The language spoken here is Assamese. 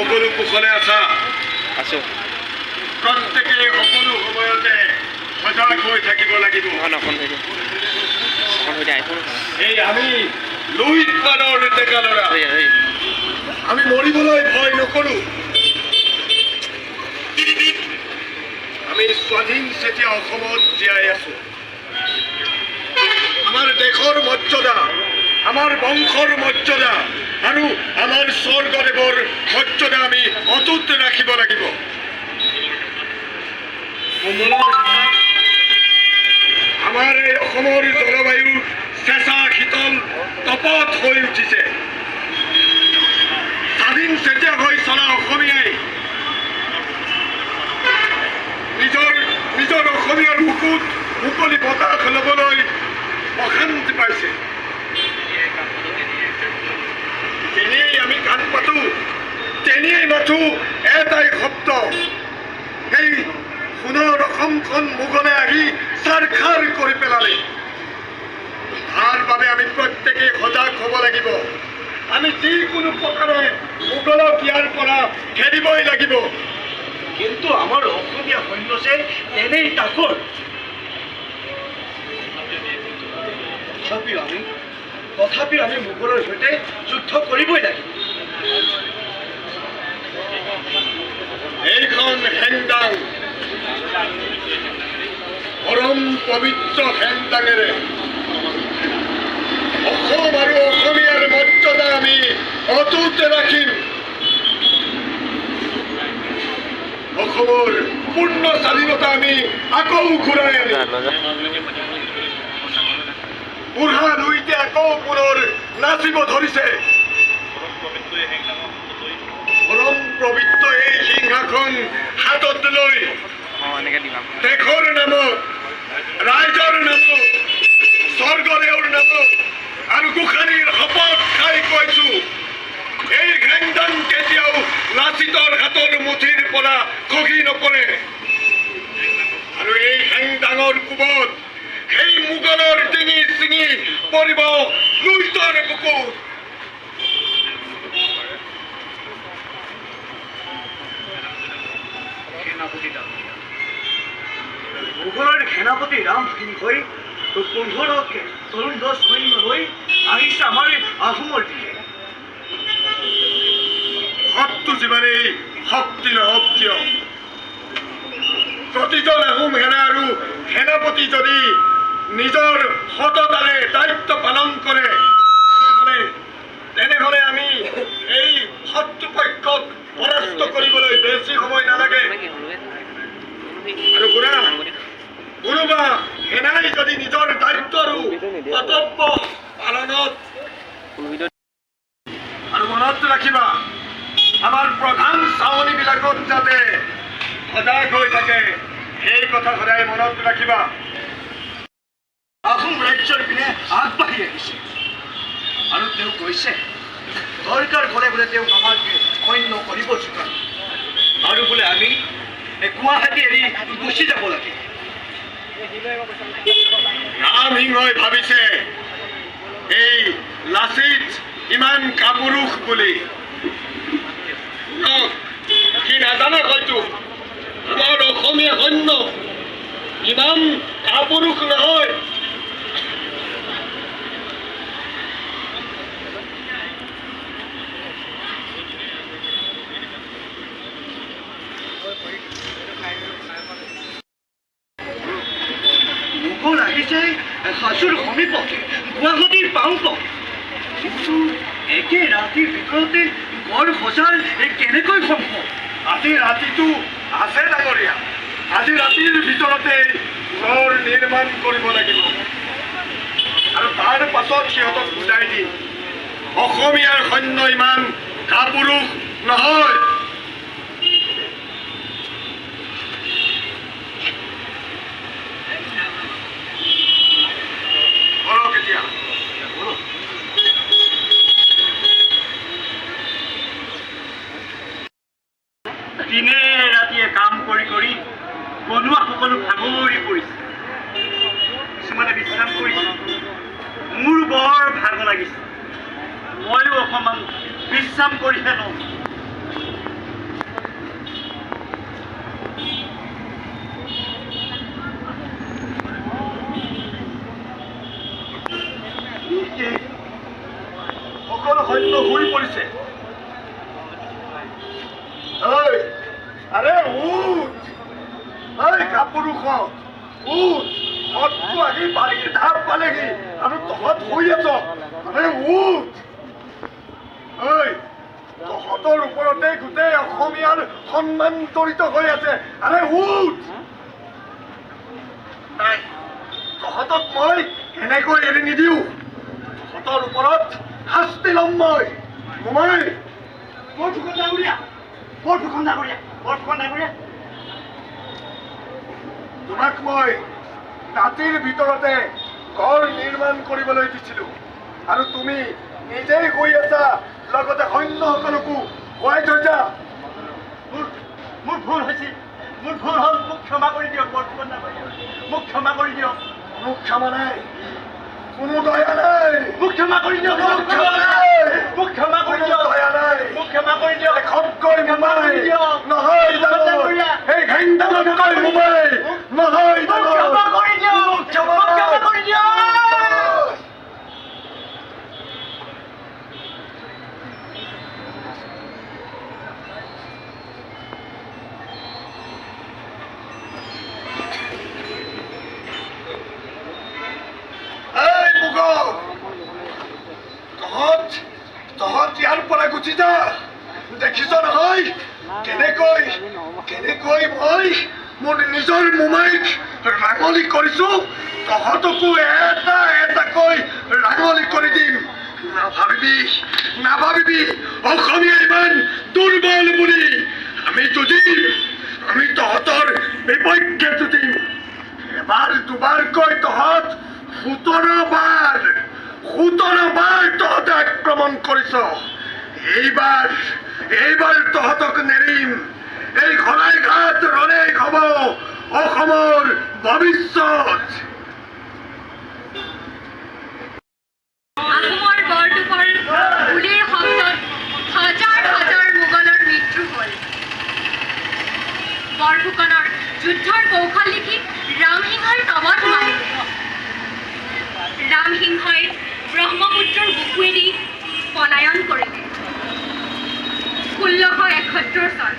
সকলো কুশলে আছা? আছো। প্ৰত্যেকেই সকলো সময়তে সজাগ হৈ থাকিব লাগিব। নহয়, অকণ থৈ দিয়া, অকণ থৈ দিয়া, আইফোন। এই আমি লুইত পাৰৰ ডেকা ল'ৰা। থৈ দিয়া, থৈ দিয়া। আমি মৰিবলৈ ভয় নকৰোঁ। আমি স্বাধীন চেতিয়া অসমত জীয়াই আছো। আমাৰ দেশৰ মৰ্যাদা, আমাৰ বংশৰ মৰ্যাদা আৰু আমাৰ স্বৰ্গদেৱৰ মৰ্যাদা আমি অটুট ৰাখিব লাগিব। আমাৰ এই অসমৰ জলবায়ু চেঁচা, শীতল, তপত হৈ উঠিছে। স্বাধীন চেতিয়া হৈ চলা অসমীয়াই নিজৰ নিজৰ অসমীয়াৰ বুকুত মুকলি বতাহ ল'বলৈ অশান্তি পাইছে। যেনিয়েই আমি কাণ পাতো, তেনিয়েই মাথো এটাই শব্দ, সেই সোণৰ অসমখন মোগলে আহি চাৰখাৰ কৰি পেলালে। তাৰ বাবে আমি প্ৰত্যেকেই সজাগ হ'ব লাগিব। আমি যিকোনো প্ৰকাৰে মোগলক ইয়াৰ পৰা খেদিবই লাগিব। কিন্তু আমাৰ অসমীয়া সৈন্য যে তেনেই তাকৰ। তথাপিও আমি মোগলৰ সৈতে যুদ্ধ কৰিবই লাগিব। এইখন হেংদাং, পৰম পবিত্ৰ হেংদাঙেৰে অসম আৰু অসমীয়াৰ মৰ্যাদা আমি অটুট ৰাখিম। অসমৰ পূৰ্ণ স্বাধীনতা আমি আকৌ ঘূৰাই আনিম। যা, লৈ যা। বুঢ়া লুইতে আকৌ পুনৰ নাচিব ধৰিছে। পৰম পবিত্ৰ এই সিংহাসন হাতত লৈ অঁ, এনেকৈ দিবা। দেশৰ নামত, ৰাইজৰ নামত, স্বৰ্গদেউৰ নামত আৰু গোসানীৰ শপত খাই কৈছো, এই হেংদাং কেতিয়াও লাচিতৰ হাতৰ মুঠিৰ পৰা খহি নপৰে আৰু এই হেংদাঙৰ কোবত সেই মোগলৰ ডিঙি ছিঙি পৰিব লুইতৰ বুকুত। সেনাপতি ডাঙৰীয়া, মোগলৰ সেনাপতি ৰাম সিংহই 15 তৰুণ দহ সৈন্য লৈ আহিছে আমাৰ এই আহোমৰ দিশে। শত্ৰু যিমানেই শক্তি নহওক কিয়, প্ৰতিজন আহোম সেনা আৰু সেনাপতি যদি নিজৰ সততাৰে দায়িত্ব পালন কৰে, তেনেহ'লে আমি এই শত্ৰুপক্ষক পৰাস্ত কৰিবলৈ বেছি সময় নালাগে। আৰু শুনা, কোনোবা সেনাই যদি নিজৰ দায়িত্ব আৰু কৰ্তব্য পালনত আৰু মনত ৰাখিবা, আমাৰ প্ৰধান চাৱনিবিলাকত যাতে সজাগ হৈ থাকে, সেই কথা সদায় মনত ৰাখিবা। আহোম ৰাজ্যৰ পিনে আগবাঢ়ি আহিছে আৰু তেওঁ কৈছে, দৰকাৰ হ'লে বোলে তেওঁক আমাক সৈন্য কৰিব যোগান আৰু বোলে আমি এই গুৱাহাটী এৰি গুচি যাব লাগে। ৰামসিংহই ভাবিছে এই লাচিত ইমান কাপুৰুষ বুলি। শুনক, সি নাজানে হয়তো, আমাৰ অসমীয়া সৈন্য ইমান কাপুৰুষ নহয়। মোগল আহিছে হাজোৰ সমীপতে, গুৱাহাটীৰ পাওঁপতে। কিন্তু একে ৰাতিৰ ভিতৰতে গড় সজাৰ কেনেকৈ সম্ভৱ? আজি ৰাতিটো আছে ডাঙৰীয়া। আজি ৰাতিৰ ভিতৰতে গড় নিৰ্মাণ কৰিব লাগিব আৰু তাৰ পাছত সিহঁতক বুজাই দিম, অসমীয়াৰ সৈন্য ইমান কাপুৰুষ নহয়। কৰক এতিয়া। দিনে ৰাতিয়ে কাম কৰি কৰি বনোৱা সকলো ভাগৰি পৰিছে। কিছুমানে বিশ্ৰাম কৰিছে। মোৰ বৰ ভাগৰ লাগিছে। ময়ো অকণমান বিশ্ৰাম কৰিহে লওঁ। ঐ, আৰে উঠ, ঐ কাপুৰুষত উঠ, সতটো আহি বাৰীৰ ধাপ পালেহি আৰু তহঁত শুই আছ। আৰে উঠ, ঐ, তহঁতৰ ওপৰতে গোটেই অসমীয়াৰ সন্মান জড়িত হৈ আছে। আৰে উঠ, নাই, তহঁতক মই এনেকৈ এৰি নিদিওঁ। তহঁতৰ ওপৰত শাস্তি ল'ম মই। মোমাই, বৰফুকন ডাঙৰীয়া, বৰফুকন ডাঙৰীয়া, বৰফুকন ডাঙৰীয়া, তোমাক মই ৰাতিৰ ভিতৰতে ঘৰ নিৰ্মাণ কৰিবলৈ দিছিলো আৰু তুমি নিজেই শুই আছা, লগতে সৈন্যসকলকো শুৱাই থৈছা। মোৰ ভুল হৈছিল, মোৰ ভুল হ'ল, মোক ক্ষমা কৰি দিয়ক বৰফুকন ডাঙৰীয়া, মোক ক্ষমা কৰি দিয়ক। কোনো ক্ষমা নাই, কোনো দয়া নাই। মোক ক্ষমা কৰি দিয়ক, কোনো ক্ষমা নাই, মোক ক্ষমা কৰি কোনো দিয়ক, দয়া নাই। মোক ক্ষমা কৰি দিয়ক। এখনকৈ মোমাই দিয়ক। নহয় জানো? ডাঙৰীয়া। এই ঘেন্দালতকৈ মোমাই নহয় মোক জানো? ক্ষমা কৰি দিয়ক, মোক ক্ষমা মোক ক্ষমা কৰি দিয়ক। এই মোগল, তহঁত ইয়াৰ পৰা গুচি যা। দেখিছ নহয় কেনেকৈ কেনেকৈ মই মোৰ নিজৰ মোমাইক ৰাঙলী কৰিছো? তহঁতকো এটা এটাকৈ ৰাঙলী কৰি দিম। নাভাবিবি, নাভাবিবি অসমীয়া ইমান দুৰ্বল বুলি। আমি যুঁজিম, আমি তহঁতৰ বিপক্ষে যুঁজিম। এবাৰ দুবাৰকৈ তহঁত 17 বাৰ, 17 বাৰ তহঁতে আক্ৰমণ কৰিছ। এইবাৰ, এইবাৰ তহঁতক নেৰিম। এই শৰাইঘাট ৰণেই হ'ব অসমৰ ভৱিষ্যত। আহোমৰ বৰটোপৰ গুলীৰ শব্দত হাজাৰ হাজাৰ মোগলৰ মৃত্যু হ'ল। বৰফুকনৰ যুদ্ধৰ কৌশল দেখি ৰামসিংহই তবধ মানিলে। ৰামসিংহই ব্ৰহ্মপুত্ৰৰ বুকুৱেদি পলায়ন কৰিলে। 1671 চন।